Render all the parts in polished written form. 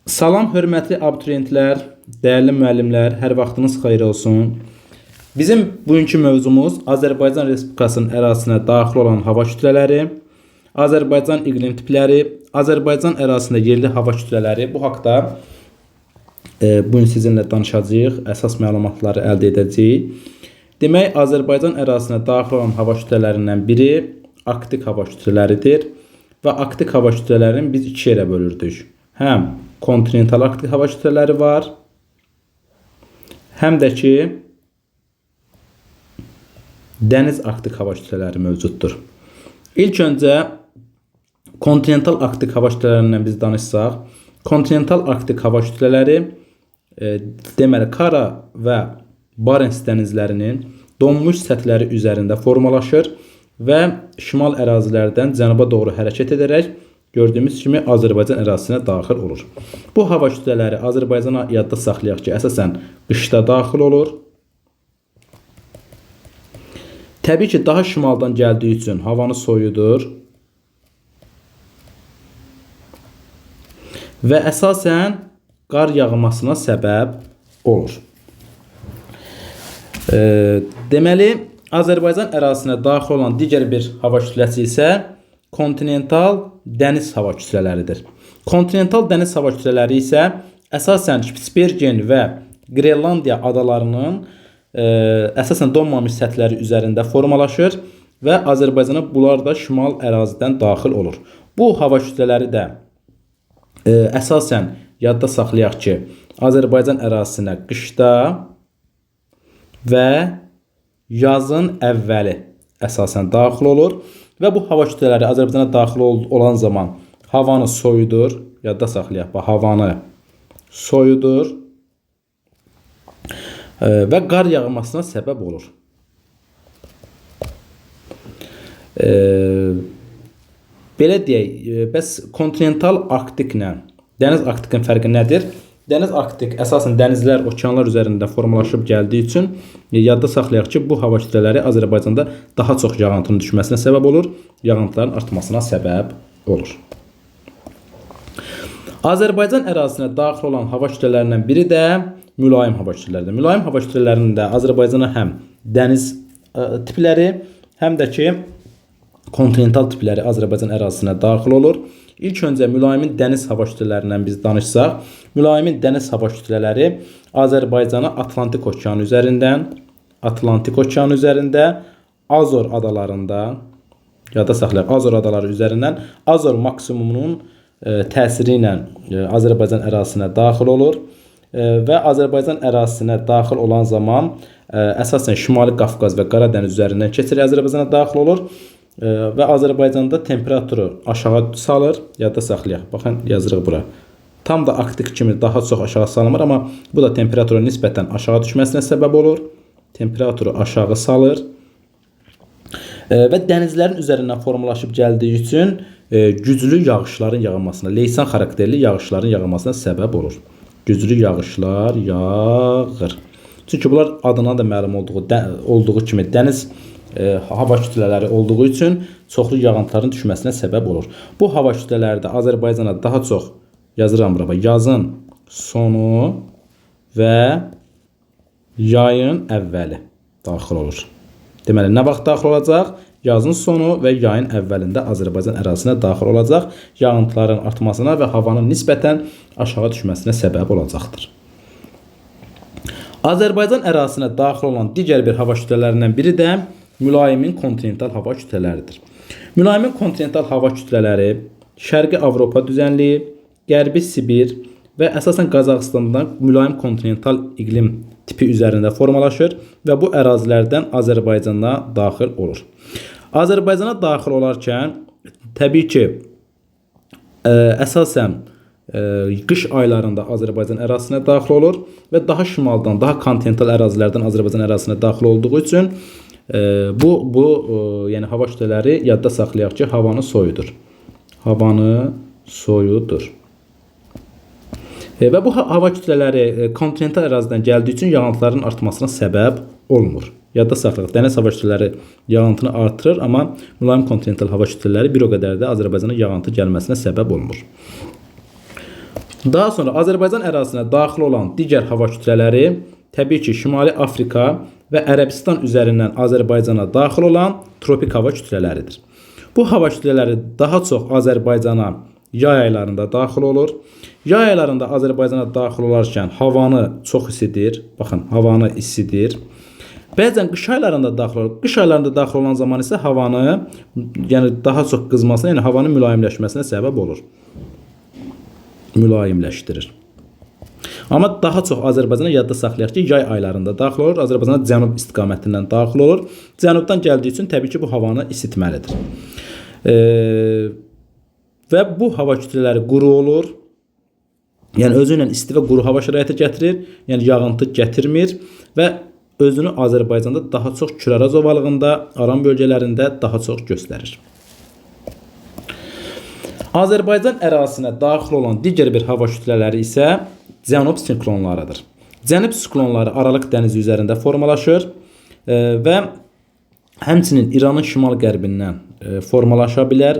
Salam hörmətli abituriyentlər, dəyərli müəllimlər, hər vaxtınız xeyir olsun. Bizim bugünkü mövzumuz Azərbaycan Respublikasının ərazisinə daxil olan hava kütlələri, Azərbaycan iqlim tipləri, Azərbaycan ərazisində yerli hava kütlələri. Bu haqda bu gün sizinlə danışacağıq, əsas məlumatları əldə edəcəyik. Demək, Azərbaycan ərazisinə daxil olan hava kütlələrindən biri Arktik hava kütlələridir və Arktik hava kütlələrini biz iki yerə bölürdük. Həm kontinental Arktik hava kütlələri var, həm də ki dəniz Arktik hava kütlələri mövcuddur. İlk öncə kontinental Arktik hava kütlələrindən biz danışsaq, kontinental Arktik hava kütlələri deməli Kara və Barents dənizlərinin donmuş səthləri üzərində formalaşır və şimal ərazilərdən cənuba doğru hərəkət edərək gördüyümüz kimi Azərbaycan ərazisinə daxil olur. Bu hava kütlələri Azərbaycana yadda saxlayaq ki, əsasən qışda daxil olur. Təbii ki, daha şimaldan gəldiyi üçün havanı soyudur və əsasən qar yağmasına səbəb olur. Deməli, Azərbaycan ərazisinə daxil olan digər bir hava kütləsi isə kontinental dəniz hava kütlələridir. Kontinental dəniz hava kütlələri isə əsasən Spitsbergen və Qrenlandiya adalarının əsasən donmamış səthləri üzərində formalaşır və Azərbaycana bunlar da şimal ərazidən daxil olur. Bu hava kütlələri də əsasən yadda saxlayaq ki, Azərbaycan ərazisinə qışda və yazın əvvəli əsasən daxil olur və bu hava kütlələri Azərbaycana daxil olan zaman havanı soyudur. Yadda saxlayaq, bax, havanı soyudur və qar yağmasına səbəb olur. Belə deyək, bəs kontinental Arktiklə dəniz Arktikin fərqi nədir? Dəniz Arktik əsasən dənizlər, okeanlar üzərində formalaşıb gəldiyi üçün yadda saxlayaq ki, bu hava kütlələri Azərbaycanda daha çox yağıntının düşməsinə səbəb olur, yağıntıların artmasına səbəb olur. Azərbaycan ərazisinə daxil olan hava kütlələrindən biri də mülayim hava kütlələridir. Mülayim hava kütlələrində Azərbaycana həm dəniz tipləri, həm də ki kontinental tipləri Azərbaycan ərazisinə daxil olur. İlk öncə mülayimin dəniz hava kütlələrindən biz danışsaq, mülayimin dəniz hava kütlələri Azərbaycana Atlantik okeanı üzərindən, Atlantik okeanı üzərində, Azor adalarında, yadda saxlayaq, Azor adaları üzərindən Azor maksimumunun təsiri ilə Azərbaycan ərazisinə daxil olur və Azərbaycan ərazisinə daxil olan zaman əsasən Şimali Qafqaz və Qaradəniz üzərindən keçirək Azərbaycana daxil olur. Və Azərbaycanda temperaturu aşağı salır, yadda saxlayaq. Baxın, yazırıq bura. Tam da Arktik kimi daha çox aşağı salınmır, amma bu da temperaturun nisbətən aşağı düşməsinə səbəb olur. Temperaturu aşağı salır. Və dənizlərin üzərindən formalaşıb gəldiyi üçün güclü yağışların yağmasına, leysan xarakterli yağışların yağmasına səbəb olur. Güclü yağışlar yağır. Çünki bunlar adına da məlum olduğu kimi dəniz hava kütlələri olduğu üçün çoxlu yağıntıların düşməsinə səbəb olur. Bu hava kütlələri də Azərbaycana daha çox, yazıram bura, yazın sonu və yayın əvvəli daxil olur. Deməli, nə vaxt daxil olacaq? Yazın sonu və yayın əvvəlində Azərbaycan ərazisinə daxil olacaq. Yağıntıların artmasına və havanın nisbətən aşağı düşməsinə səbəb olacaqdır. Azərbaycan ərazisinə daxil olan digər bir hava kütlələrindən biri də mülayimin kontinental hava kütlələridir. Mülayimin kontinental hava kütlələri Şərqi Avropa düzənliyi, Qərbi Sibir və əsasən Qazaxıstandan mülayim kontinental iqlim tipi üzərində formalaşır və bu ərazilərdən Azərbaycana daxil olur. Azərbaycana daxil olarkən təbii ki, əsasən qış aylarında Azərbaycan ərazisinə daxil olur və daha şimaldan, daha kontinental ərazilərdən Azərbaycan ərazisinə daxil olduğu üçün bu yəni hava kütlələri yadda saxlayaq ki, havanı soyudur. Havanı soyudur. Və bu hava kütlələri kontinental ərazidən gəldiyi üçün yağıntıların artmasına səbəb olmur. Yadda saxlayaq, dəniz hava kütlələri yağıntını artırır, amma mülayim kontinental hava kütlələri bir o qədər də Azərbaycana yağıntı gəlməsinə səbəb olmur. Daha sonra Azərbaycan ərazisinə daxil olan digər hava kütlələri təbii ki, Şimali Afrika və Ərəbistan üzərindən Azərbaycana daxil olan tropik hava kütlələridir. Bu hava kütlələri daha çox Azərbaycana yay aylarında daxil olur. Yay aylarında Azərbaycana daxil olarkən havanı çox isidir. Baxın, havanı isidir. Bəzən qış aylarında daxil olur. Qış aylarında daxil olan zaman isə havanı, yəni daha çox qızmasına, yəni havanın mülayimləşməsinə səbəb olur. Mülayimləşdirir. Amma daha çox Azərbaycana yadda saxlayaq ki, yay aylarında daxil olur. Azərbaycana cənub istiqamətindən daxil olur. Cənubdan gəldiyi üçün təbii ki, bu havanı isitməlidir. Və bu hava kütlələri quru olur. Yəni özü ilə isti və quru hava şəraiti gətirir. Yəni yağıntı gətirmir və özünü Azərbaycanda daha çox Kür-Araz ovalığında, Aran bölgələrində daha çox göstərir. Azərbaycan ərazisinə daxil olan digər bir hava kütlələri isə cənub siklonlarıdır. Cənub siklonları Aralıq dənizi üzərində formalaşır və həmçinin İranın şimal-qərbindən formalaşa bilər.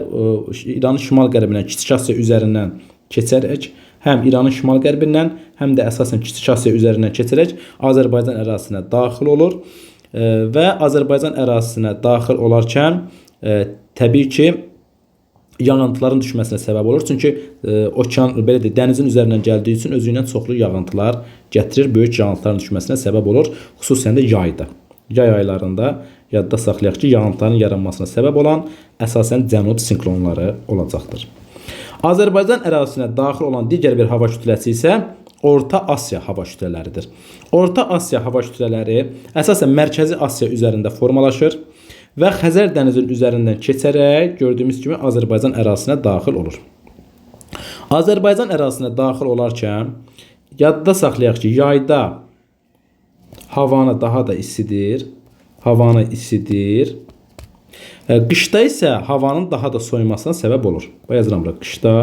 İranın şimal-qərbindən Kiçik Asiya üzərindən keçərək, həm İranın şimal-qərbindən, həm də əsasən Kiçik Asiya üzərindən keçərək Azərbaycan ərazisinə daxil olur və Azərbaycan ərazisinə daxil olarkən təbii ki, yağıntıların düşməsinə səbəb olur. Çünki okean, belə deyək, dənizin üzərindən gəldiyi üçün özü ilə çoxlu yağıntılar gətirir, böyük yağıntıların düşməsinə səbəb olur, xüsusən də yayda. Yay aylarında yadda saxlayaq ki, yağıntıların yaranmasına səbəb olan əsasən cənub siklonları olacaqdır. Azərbaycan ərazisinə daxil olan digər bir hava kütləsi isə Orta Asiya hava kütlələridir. Orta Asiya hava kütlələri əsasən Mərkəzi Asiya üzərində formalaşır və Xəzər dənizinin üzərindən keçərək gördüyümüz kimi Azərbaycan ərazisinə daxil olur. Azərbaycan ərazisinə daxil olarkən yadda saxlayaq ki, yayda havanı daha da isidir. Havanı isidir. Qışda isə havanın daha da soyumasına səbəb olur. Bax, yazıram bura. Qışda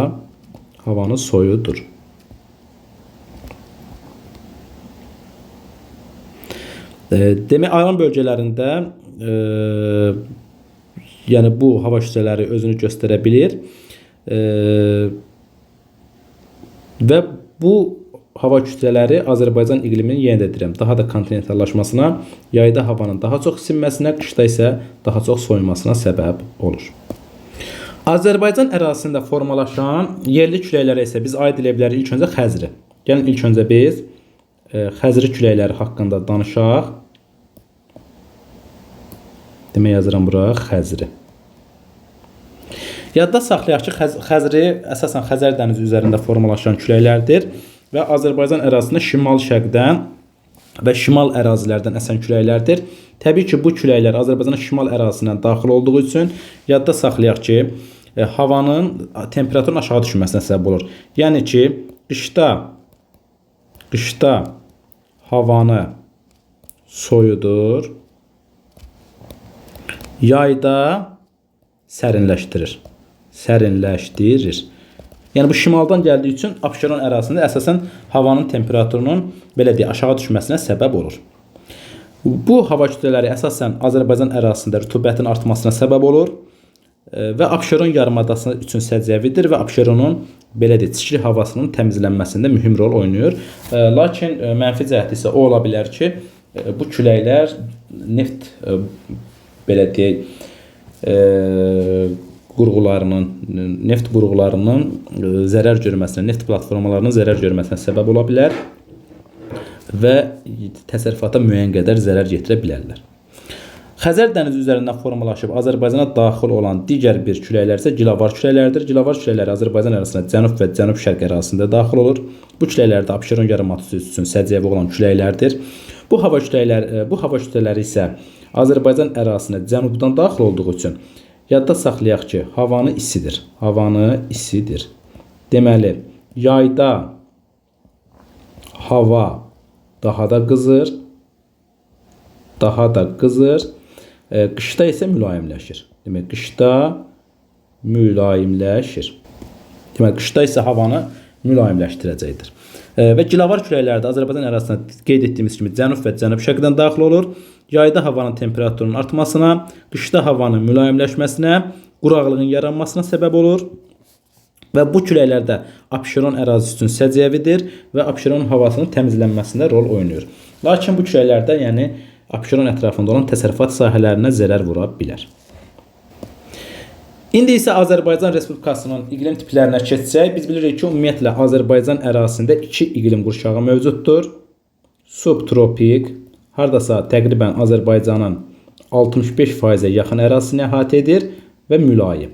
havanı soyudur. Demək, Aran bölgələrində yəni bu hava kütlələri özünü göstərə bilir. Və bu hava kütlələri Azərbaycan iqliminin, yenə də deyirəm, daha da kontinentallaşmasına, yayda havanın daha çox isinməsinə, qışda isə daha çox soyumasına səbəb olur. Azərbaycan ərazisində formalaşan yerli küləklərə isə biz aid eləyə bilərik ilk öncə Xəzri. Gəlin ilk öncə biz Xəzri küləkləri haqqında danışaq. Demək, yazıram bura Xəzri. Yadda saxlayaq ki, Xəzri əsasən Xəzər dənizi üzərində formalaşan küləklərdir və Azərbaycan ərazisində şimal-şərqdən və şimal ərazilərdən əsən küləklərdir. Təbii ki, bu küləklər Azərbaycanın şimal ərazisindən daxil olduğu üçün yadda saxlayaq ki, havanın temperaturun aşağı düşməsinə səbəb olur. Yəni ki, qışda havanı soyudur, yayda sərinləşdirir. Sərinləşdirir. Yəni bu şimaldan gəldiyi üçün Abşeron ərazisində əsasən havanın temperaturunun belə deyək, aşağı düşməsinə səbəb olur. Bu hava kütlələri əsasən Azərbaycan ərazisində rütubətin artmasına səbəb olur və Abşeron yarımadası üçün səciyyəvidir və Abşeronun belə deyək, çirkli havasının təmizlənməsində mühüm rol oynayır. Lakin mənfi cəhəti isə o ola bilər ki, bu küləklər neft belə deyək, qurğularının, neft qurğularının zərər görməsinə, neft platformalarının zərər görməsinə səbəb ola bilər və təsərrüfata müəyyən qədər zərər yetirə bilərlər. Xəzər dənizi üzərindən formalaşıb Azərbaycana daxil olan digər bir küləklər isə Gilavar küləkləridir. Gilavar küləkləri Azərbaycan ərazisinə cənub və cənub-şərq ərazisində daxil olur. Bu küləklər də Abşeron yarımadası üçün səciyyəvi olan küləklərdir. Bu hava kütlələri isə Azərbaycan ərazisinə cənubdan daxil olduğu üçün yadda saxlayaq ki, havanı isidir. Havanı isidir. Deməli, yayda hava daha da qızır. Daha da qızır. Qışda isə mülayimləşir. Demək, qışda mülayimləşir. Demək, qışda isə havanı mülayimləşdirəcəkdir. Və Gilavar küləkləri də Azərbaycan ərazisinə qeyd etdiyimiz kimi cənub və cənub-şərqdən daxil olur. Yayda havanın temperaturunun artmasına, qışda havanın mülayimləşməsinə, quraqlığın yaranmasına səbəb olur. Və bu küləklər də Abşeron ərazisi üçün səciyyəvidir və Abşeron havasının təmizlənməsində rol oynayır. Lakin bu küləklər də, yəni Abşeron ətrafında olan təsərrüfat sahələrinə zərər vura bilər. İndi isə Azərbaycan Respublikasının iqlim tiplərinə keçsək, biz bilirik ki, ümumiyyətlə Azərbaycan ərazisində iki iqlim qurşağı mövcuddur. Subtropik, hardasa təqribən Azərbaycanın 65%-ə yaxın ərazisini əhatə edir və mülayim.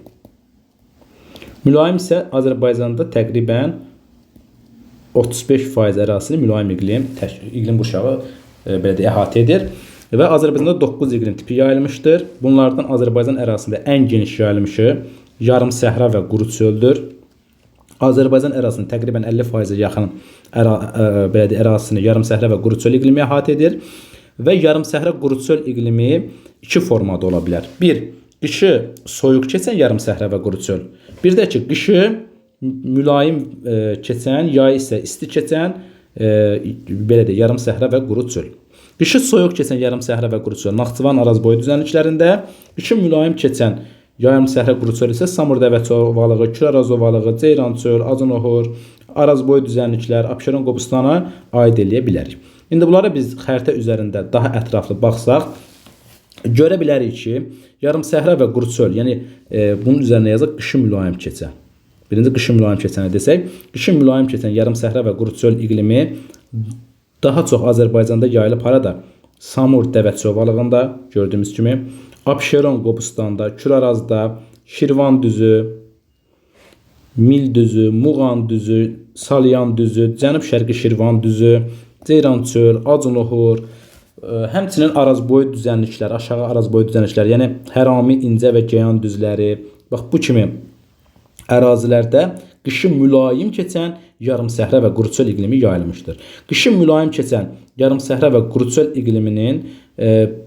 Mülayim isə Azərbaycanda təqribən 35% ərazisini mülayim iqlim qurşağı belə deyək, əhatə edir. Və Azərbaycanda 9 iqlim tipi yayılmışdır. Bunlardan Azərbaycan ərazisində ən geniş yayılmışı yarım səhra və quru çöldür. Azərbaycan ərazisinin təqribən 50%-ə yaxın belə deyək, ərazisini yarım səhra və quru çöl iqlimi əhatə edir. Və yarım səhra quru çöl iqlimi iki formada ola bilər. Bir, qışı soyuq keçən yarım səhra və quru çöl. Bir də ki, qışı mülayim keçən, yay isə isti keçən, belə deyək, yarım səhra və quru çöl. Qışı soyuq keçən yarım səhra və quru çöl Naxçıvan Arazboyu düzənliklərində, qışı mülayim keçən yarım səhra quru çöl isə Samur Dəvəçi ovalığı, Kür-Araz ovalığı, Ceyran çöl, Acınohur, Arazboyu düzənliklər, Abşeron Qobustana aid eləyə bilərik. İndi bunlara biz xəritə üzərində daha ətraflı baxsaq, görə bilərik ki, yarım səhra və quru çöl, yəni bunun üzərinə yazaq qışı mülayim keçən. Birinci qışı mülayim keçəni desək, qışı mülayim keçən yarım səhra və quru çöl iqlimi daha çox Azərbaycanda yayılıb harada? Samur Dəvəçi ovalığında gördüyümüz kimi, Abşeron Qobustanda, Kür-Arazda, Şirvan düzü, Mil düzü, Muğan düzü, Salyan düzü, Cənub-Şərqi Şirvan düzü, Ceyran çöl, Acınohur, həmçinin Arazboyu düzənliklər, aşağı Arazboyu düzənliklər, yəni Hərami, İncə və Geyan düzləri, bax bu kimi ərazilərdə qışı mülayim keçən yarım səhra və quru çöl iqlimi yayılmışdır. Qışı mülayim keçən yarım səhra və quru çöl iqliminin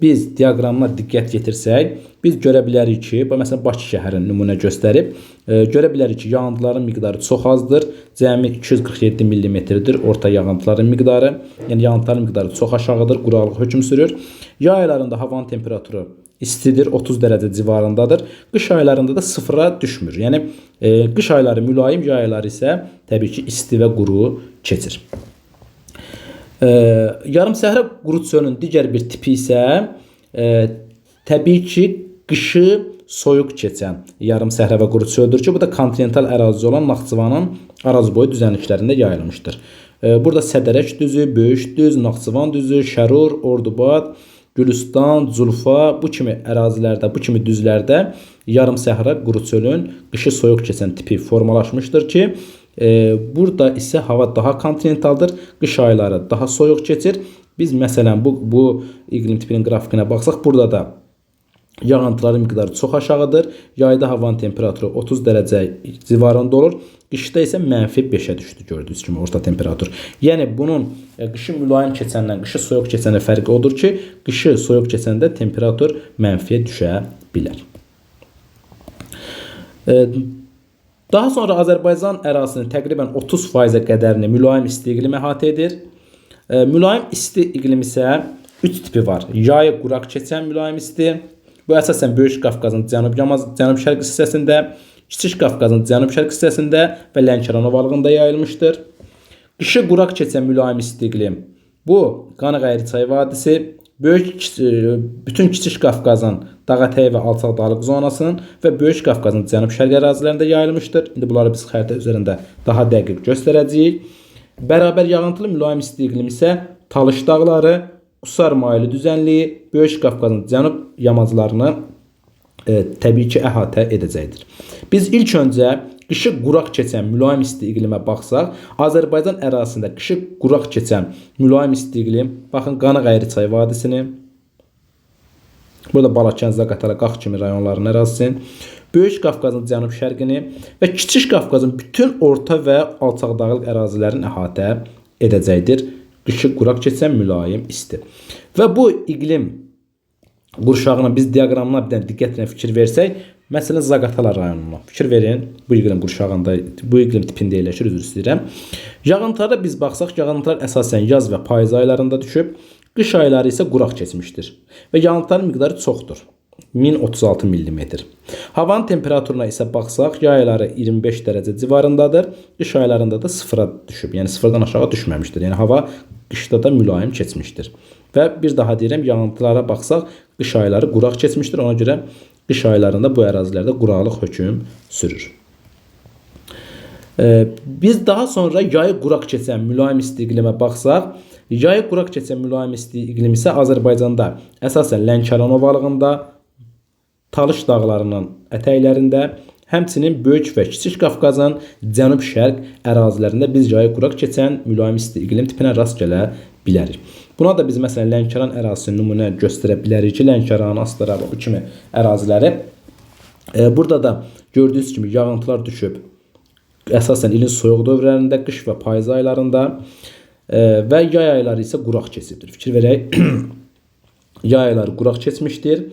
biz diaqramına diqqət yetirsək, biz görə bilərik ki, bu məsələn Bakı şəhərinin nümunə göstərib, görə bilərik ki, yağıntıların miqdarı çox azdır. Cəmi 247 millimetrdir orta yağıntıların miqdarı. Yəni yağıntıların miqdarı çox aşağıdır, quraqlıq hökm sürür. Yay aylarında havanın temperaturu istidir, 30 dərəcə civarındadır. Qış aylarında da sıfıra düşmür. Yəni qış ayları mülayim, yay ayları isə təbii ki, isti və quru keçir. Yarım səhra quru çölün digər bir tipi isə təbii ki, qışı soyuq keçən yarım səhra və quru çöldür ki, bu da kontinental ərazi olan Naxçıvanın Arazboyu düzənliklərində yayılmışdır. Burada Sədərək düzü, Böyük düz, Naxçıvan düzü, Şərur, Ordubad, Gülüstan, Culfa bu kimi ərazilərdə, bu kimi düzlərdə yarım səhra quru çölün qışı soyuq keçən tipi formalaşmışdır ki, burada isə hava daha kontinentaldır, qış ayları daha soyuq keçir. Biz məsələn bu iqlim tipinin qrafikinə baxsaq, burada da yağıntıların miqdarı çox aşağıdır. Yayda havanın temperaturu 30 dərəcə civarında olur. Qışda isə -5-ə düşdü gördüyünüz kimi orta temperatur. Yəni bunun qışı mülayim keçəndən qışı soyuq keçəndə fərqi odur ki, qışı soyuq keçəndə temperatur mənfiyə düşə bilər. Daha sonra Azərbaycan ərazisinin təqribən 30%-ə qədərini mülayim isti iqlim əhatə edir. Mülayim isti iqlim isə 3 tipi var. Yayı quraq keçən mülayim isti. Bu əsasən Böyük Qafqazın cənub-şərq hissəsində, Kiçik Qafqazın cənub-şərq hissəsində və Lənkəran ovalığında yayılmışdır. Qışı quraq keçən mülayim isti iqlim. Bu Qanıq Əyriçay vadisi, bütün Kiçik Qafqazın dağətəyi və alçaq dağlıq zonasının və Böyük Qafqazın cənub-şərq ərazilərində yayılmışdır. İndi bunları biz xəritə üzərində daha dəqiq göstərəcəyik. Bərabər yağıntılı mülayim isti iqlim isə Talış dağları, Qusar maylı düzənliyi, Böyük Qafqazın cənub yamaclarını təbii ki, əhatə edəcəkdir. Biz ilk öncə qışı quraq keçən mülayim isti iqlimə baxsaq, Azərbaycan ərazisində qışı quraq keçən mülayim isti iqlim, baxın Qanıq Əyriçay vadisini, burada Balakən, Zaqatala, Qax kimi rayonların ərazisini, Böyük Qafqazın cənub-şərqini və Kiçik Qafqazın bütün orta və alçaq dağlıq ərazilərini əhatə edəcəkdir. Qışı quraq keçən mülayim isti. Və bu iqlim qurşağına biz diaqramına bir dənə diqqətlə fikir versək, məsələn Zaqatala rayonuna fikir verin. Bu iqlim qurşağında, bu iqlim tipində yerləşir, üzr istəyirəm. Yağıntılara biz baxsaq, yağıntılar əsasən yaz və payız aylarında düşüb, qış ayları isə quraq keçmişdir və yağıntıların miqdarı çoxdur. 1036 millimetr. Havanın temperaturuna isə baxsaq, yay ayları 25 dərəcə civarındadır. Qış aylarında da sıfıra düşüb. Yəni sıfırdan aşağı düşməmişdir. Yəni hava qışda da mülayim keçmişdir. Və bir daha deyirəm, yağıntılara baxsaq, qış ayları quraq keçmişdir. Ona görə qış aylarında bu ərazilərdə quraqlıq hökm sürür. Biz daha sonra yayı quraq keçən mülayim isti iqlimə baxsaq, yayı quraq keçən mülayim isti iqlim isə Azərbaycanda əsasən Lənkəran ovalığında, Talış dağlarının ətəklərində, həmçinin Böyük və Kiçik Qafqazın cənub-şərq ərazilərində biz yayı quraq keçən mülayim isti iqlim tipinə rast gələ bilərik. Buna da biz məsələn Lənkəran ərazisini nümunə göstərə bilərik ki, Lənkəran, Astara bu kimi əraziləri. Burada da gördüyünüz kimi yağıntılar düşüb. Əsasən ilin soyuq dövrlərində, qış və payız aylarında və yay ayları isə quraq keçibdir. Fikir verək, yay ayları quraq keçmişdir.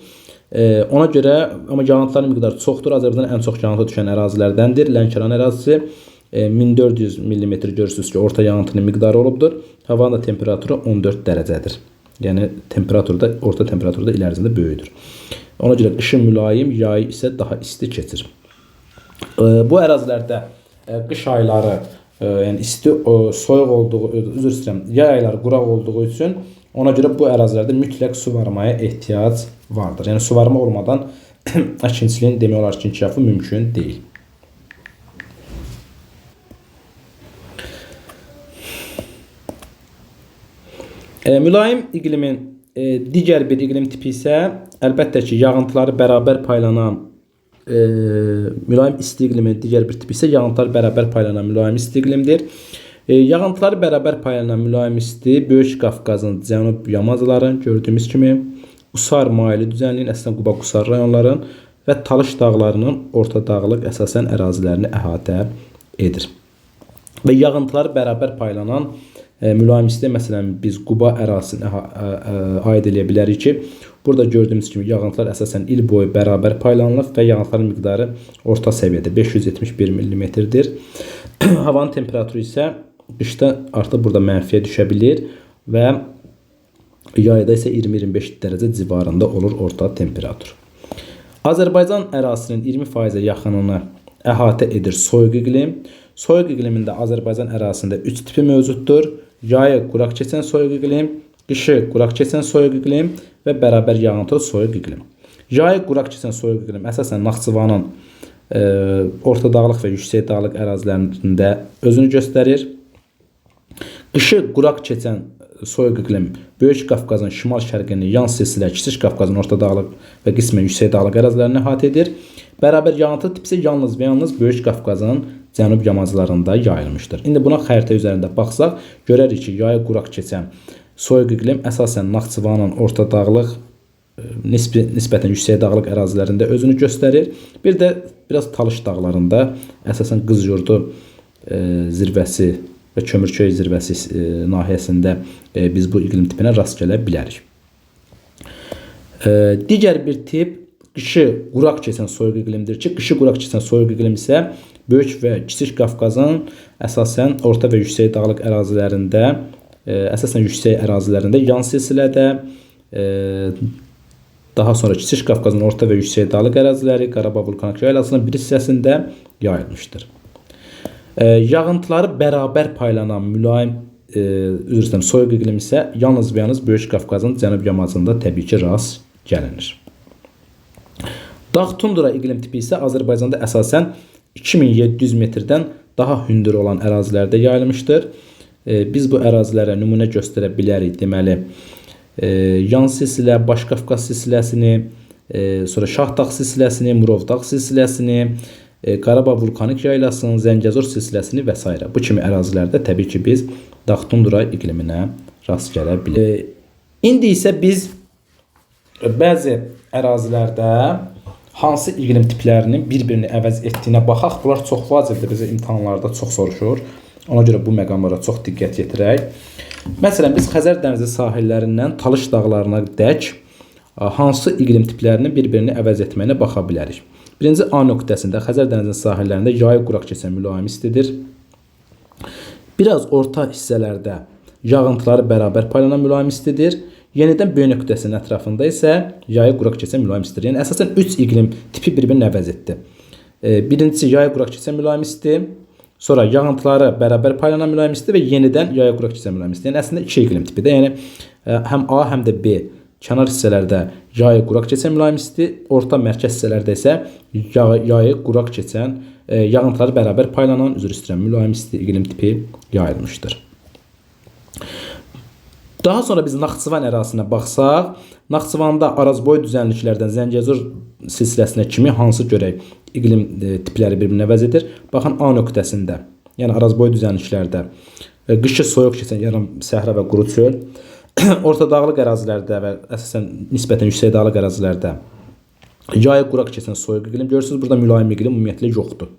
Ona görə amma yağıntıların miqdarı çoxdur. Azərbaycanda ən çox yağıntı düşən ərazilərdəndir. Lənkəran ərazisi 1400 millimetr görürsünüz ki, orta yağıntının miqdarı olubdur. Havanın da temperaturu 14 dərəcədir. Yəni temperaturda, orta temperaturda il ərzində böyükdür. Ona görə qışı mülayim, yayı isə daha isti keçir. Bu ərazilərdə qış ayları, yəni isti, soyuq olduğu, üzr istəyirəm, yay ayları quraq olduğu üçün ona görə bu ərazilərdə mütləq suvarmaya ehtiyac vardır. Yəni suvarma olmadan əkinçiliyin demək olar ki, inkişafı mümkün deyil. Mülayim iqlimin digər bir iqlim tipi isə əlbəttə ki, yağıntıları bərabər paylanan mülayim isti iqlimin digər bir tipi isə yağıntılar bərabər paylanan mülayim isti iqlimdir. Yağıntıları bərabər paylanan mülayim isti Böyük Qafqazın cənub yamacların gördüyümüz kimi Qusar maili düzənliyin, əslən Quba Qusar rayonların və Talış dağlarının orta dağlıq əsasən ərazilərini əhatə edir. Və yağıntıları bərabər paylanan mülayim isti, məsələn, biz Quba ərazisinə aid eləyə bilərik ki, burada gördüyümüz kimi yağıntılar əsasən il boyu bərabər paylanılıb və yağıntıların miqdarı orta səviyyədə 571 millimetrdir. Havanın temperaturu isə qışda artıq burada mənfiyə düşə bilir və yayda isə 20-25 dərəcə civarında olur orta temperatur. Azərbaycan ərazisinin 20%-ə yaxınını əhatə edir soyuq iqlim. Soyuq iqlimində Azərbaycan ərazisində 3 tipi mövcuddur. Yayı quraq keçən soyuq iqlim, qışı quraq keçən soyuq iqlim və bərabər yağıntılı soyuq iqlim. Yayı quraq keçən soyuq iqlim əsasən Naxçıvanın orta dağlıq və yüksək dağlıq ərazilərində özünü göstərir. Qışı quraq keçən soyuq iqlim Böyük Qafqazın şimal-şərqini, yan silsilə, Kiçik Qafqazın orta dağlıq və qismən yüksək dağlıq ərazilərini əhatə edir. Bərabər yağıntı tipi isə yalnız və yalnız Böyük Qafqazın cənub yamaclarında yayılmışdır. İndi buna xəritə üzərində baxsaq, görərik ki, yayı quraq keçən soyuq iqlim əsasən Naxçıvanın orta dağlıq, nisbətən yüksək dağlıq ərazilərində özünü göstərir. Bir də biraz Talış dağlarında, əsasən Qızyurdu zirvəsi və Kömürköy zirvəsi nahiyəsində biz bu iqlim tipinə rast gələ bilərik. Digər bir tip qışı quraq keçən soyuq iqlimdir ki, qışı quraq keçən soyuq iqlim isə Böyük və Kiçik Qafqazın əsasən orta və yüksək dağlıq ərazilərində, əsasən yüksək ərazilərində yan silsilədə, daha sonra Kiçik Qafqazın orta və yüksək dağlıq əraziləri, Qarabağ vulkanik yaylasının bir hissəsində yayılmışdır. Yağıntıları bərabər paylanan mülayim, üzr istəyirəm, soyuq iqlim isə yalnız və yalnız Böyük Qafqazın cənub yamacında təbii ki, rast gəlinir. Dağ tundra iqlim tipi isə Azərbaycanda əsasən 2700 metrdən daha hündür olan ərazilərdə yayılmışdır. Biz bu ərazilərə nümunə göstərə bilərik. Deməli, yan silsilə, Baş Qafqaz silsiləsini, sonra Şah Dağ silsiləsini, Murov Dağ silsiləsini, Qarabağ vulkanik yaylasının, Zəngəzur silsiləsini və s. Bu kimi ərazilərdə təbii ki, biz dağ tundra iqliminə rast gələ bilərik. İndi isə biz bəzi ərazilərdə hansı iqlim tiplərinin bir-birini əvəz etdiyinə baxaq. Bunlar çox vacibdir, bizə imtahanlarda çox soruşur. Ona görə bu məqamlara çox diqqət yetirək. Məsələn, biz Xəzər dənizi sahillərindən Talış dağlarına dək hansı iqlim tiplərinin bir-birini əvəz etməyinə baxa bilərik. Birinci A nöqtəsində Xəzər dənizinin sahillərində yayı quraq keçən mülayim istidir. Biraz orta hissələrdə yağıntıları bərabər paylanan mülayim istidir. Yenidən B nöqtəsinin ətrafında isə yayı quraq keçən mülayim istidir. Yəni əsasən 3 iqlim tipi bir-birini əvəz etdi. Birincisi yayı quraq keçən mülayim isti, sonra yağıntıları bərabər paylanan mülayim isti və yenidən yayı quraq keçən mülayim isti. Yəni əslində 2 iqlim tipidir. Yəni həm A, həm də B kənar hissələrdə yayı quraq keçən mülayim isti, orta mərkəz hissələrdə isə yayı quraq keçən, yağıntıları bərabər paylanan, üzr istəyirəm, mülayim isti iqlim tipi yayılmışdır. Daha sonra biz Naxçıvan ərazisinə baxsaq, Naxçıvanda Arazboyu düzənliklərdən Zəngəzur silsiləsinə kimi hansı görək iqlim tipləri bir-birini əvəz edir. Baxın A nöqtəsində, yəni Arazboyu düzənliklərdə qışı soyuq keçən yarım səhra və quru çöl, orta dağlıq ərazilərdə və əsasən nisbətən yüksək dağlıq ərazilərdə yayı quraq keçən soyuq iqlim. Görürsünüz, burada mülayim iqlim ümumiyyətlə yoxdur.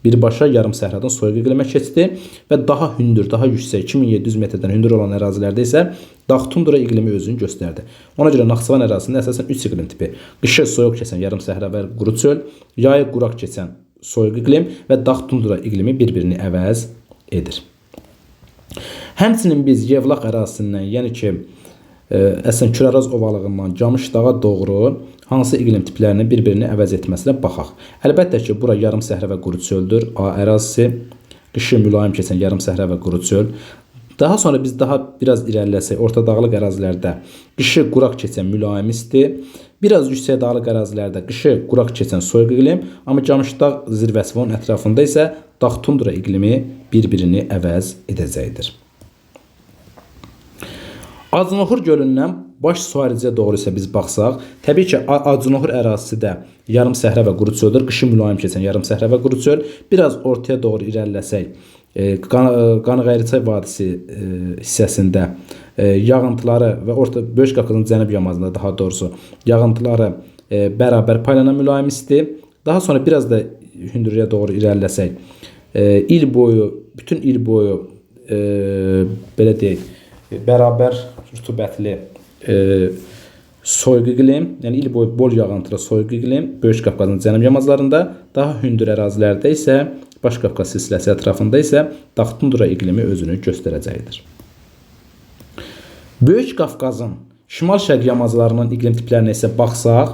Birbaşa yarım səhradan soyuq iqlimə keçdi və daha hündür, daha yüksək 2700 metrdən hündür olan ərazilərdə isə dağ tundra iqlimi özünü göstərdi. Ona görə Naxçıvan ərazisində əsasən 3 iqlim tipi: qışı soyuq keçən yarım səhra və quru çöl, yayı quraq keçən soyuq iqlim və dağ tundra iqlimi bir-birini əvəz edir. Həmçinin biz Yevlax ərazisindən, yəni ki, əslən Kür-Araz ovalığından Camış dağa doğru hansı iqlim tiplərinin bir-birini əvəz etməsinə baxaq. Əlbəttə ki, bura yarım səhra və quru çöldür. A ərazisi, qışı mülayim keçən yarım səhra və quru çöl. Daha sonra biz daha biraz irəliləsək, orta dağlıq ərazilərdə qışı quraq keçən mülayim isti, biraz yüksək dağlıq ərazilərdə qışı quraq keçən soyuq iqlim, amma Camışdağ zirvəsi və onun ətrafında isə dağ tundra iqlimi bir-birini əvəz edəcəkdir. Acınoxur gölündən Baş Suaricə doğru isə biz baxsaq, təbii ki, Acınoxur ərazisi də yarım səhra və quru çöldür. Qışı mülayim keçən yarım səhra və quru çöl. Biraz ortaya doğru irəliləsək, Qanıqayrıçay vadisi hissəsində yağıntıları və orta Böyük Qafqazın cənub yamacında daha doğrusu yağıntıları bərabər paylanan mülayim isti. Daha sonra biraz da hündürlüyə doğru irəliləsək, il boyu, bütün il boyu belə deyək, bərabər rütubətli soyuq iqlim, yəni il boyu bol yağıntılı soyuq iqlim Böyük Qafqazın cənub yamaclarında, daha hündür ərazilərdə isə Baş Qafqaz silsiləsi ətrafında isə dağ tundra iqlimi özünü göstərəcəkdir. Böyük Qafqazın şimal-şərq yamaclarının iqlim tiplərinə isə baxsaq,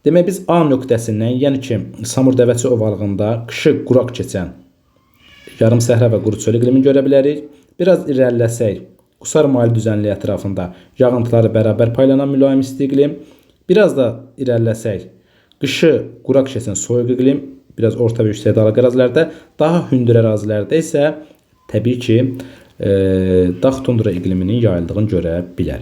demək biz A nöqtəsindən, yəni ki, Samur-Dəvəçi ovalığında qışı quraq keçən yarım səhra və quru çöl iqlimi görə bilərik. Biraz irəliləsək, Qusar mail düzənliyi ətrafında yağıntıları bərabər paylanan mülayim isti iqlim. Biraz da irəliləsək, qışı quraq keçən soyuq iqlim, biraz orta və yüksək dağlıq ərazilərdə, daha hündür ərazilərdə isə təbii ki, dağ tundra iqliminin yayıldığını görə bilərik.